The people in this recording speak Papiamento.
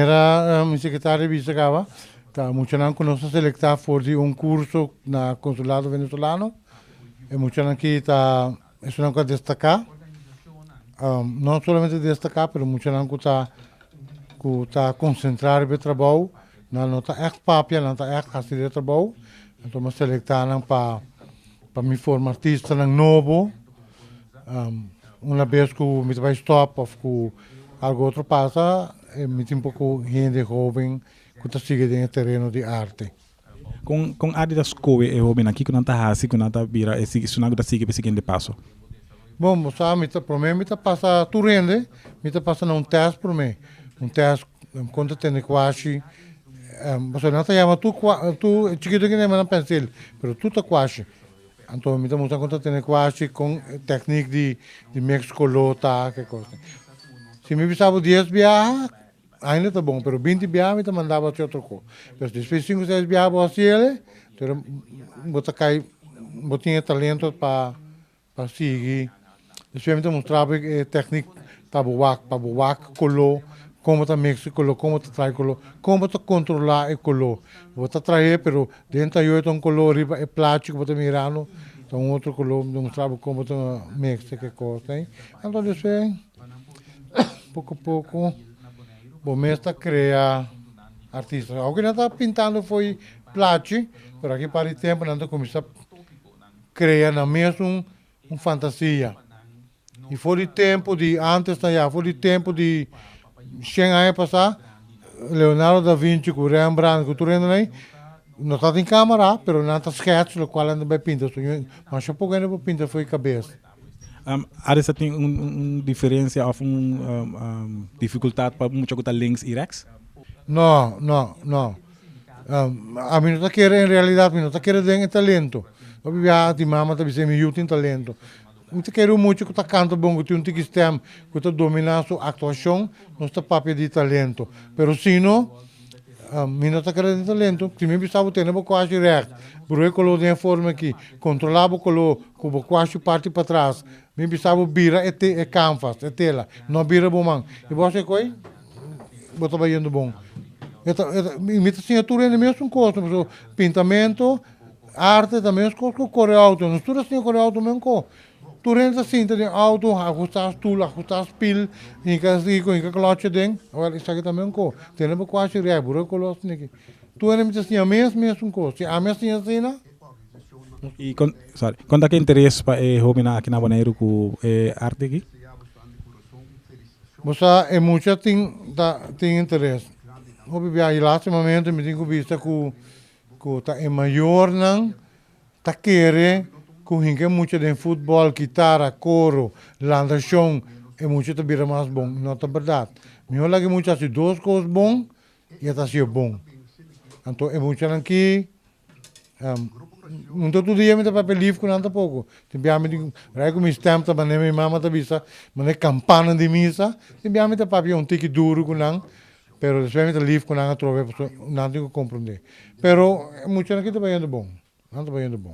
Manera mi sekretario a bisa kaba, ta muchanan ku nos a selektá for di un kurso na Konsulado Venezolano. E muchanan aki ta esunnan ku a destaká, no solamente destaká pero muchanan ku ta ku ta konsentrá riba e trabou, nan no ta ègt papia, nan ta ègt hasi e trabou. Anto mi a selektá nan pa pa mi forma artistanan nobo. Una bes ku mi ta bai stòp òf ku algu otro pasa, mi tin poko hende hóben ku ta sigui den e tereno di arte. Kon kon arte ta skohe e hóbennan? Kiko nan ta hasi ku nan ta bira e esunnan ku ta sigui pa e siguiente paso? Bon, bo sa mi ta promé mi ta pasa tur hende, mi ta pasa na un tèst promé. Un tèst kon ta tene kuashi, pasobra nan ta yama tur tur chikitu nan yama nan pensil, pero tur ta kuashi. Anto mi ta mustra kon ta tene kuashi kon teknik di di mix kolo ta ke kos. Si mi bisa bo dies biaha ainda ta bon pero binti biaha mi ta manda bo hasi otro kos. Pero despues sinku seis biaha bo hasi el pero bo ta kai bo tin e talento pa pa sigui. Despues mi ta mustra bo e teknik pa bo wak pa bo wak kolo kon bo ta mix e kolo kon bo ta traha e kolo kon bo ta kontrola e kolo. Bo ta trahe pero Den tayo ta un color riba e plachi cu bo ta mirando ta un otro color mi ta mustra bo con bo ta mezcla ke cos ei. Anto despues poco poco bo mes ta crea artista. Aunke nan ta pintando fo'i plachi pero aki par di tempo nan ta cuminsa crea nan mes un fantasia. I for di tempu di antes ta ya, for di tempu di shen aña pasá, Leonardo da Vinci ku Rembrandt ku tur hende ei, no tabatin kamera, pero nan ta skèts lokual nan ta bai pinta. So masha poko hende por pinta for di kabes. Aris ta tin un diferensia òf un difikultat pa mucha ku ta links i rèks? No, no, no. Ami no ta kere, en realidat mi no ta kere den e talento. Hopi biaha tin mama ta bisa mi yu tin talento. Mi ta kere un mucha ku ta kanta bon, ku tin un tiki stèm, ku ta dominá su aktuashon, nos ta papia di talento. Pero si no, mi no ta kere den talento. Si mi bisa bo tene bo kuashi règt, brua e koló den e forma aki, kontrolá bo koló ku bo kuashi parti patras, mi bisa bo bira e e kanvas, e tela, no bira bo man. I bo hasi koe, bo ta bayendo bon. E ta e ta mi ta siña tur hende mesun kos, pasobra pintamentu. Arte ta mes kos ku kore outo. Nos tur a siña kore outo men ko. Tur hende ta sinta den outo, ahustá stul, ahustá spil, hinka rico, hinka klòtje den. Awor esaki ta men ko. Tene bo kuashi rèk, bo rek kolo asina aki. Tur hende mi ta siña mes mesun kos. Si ami a siña asina. I kon, sorry, kon ta ki interes pa e hóbennan aki na Boneiru ku e arte aki? Bo sa e mucha tin ta tin interes. Hopi biaha i lastimamente mi tin ku bisa ku Ku ta e mayornan ta kere ku hinka e mucha den futbòl, kitara, koro, landashon, e mucha ta bira mas bon. No ta bèrdat. Mihó laga e mucha hasi dos kos bon i e ta hasié bon. Anto e muchanan ki no ta tur dia mi ta papia lif ku nan tampoko. Tin bia mi di rai ku mi stèm ta manera mi mama ta bisa, manera kampana di misa. Tin bia mi ta papia un tiki duru ku nan. Pero despues mi ta lif ku nan atrobe pasobra nan tin ku komprendé. Pero e muchanan aki ta bayendo bon, nan ta bayendo bon.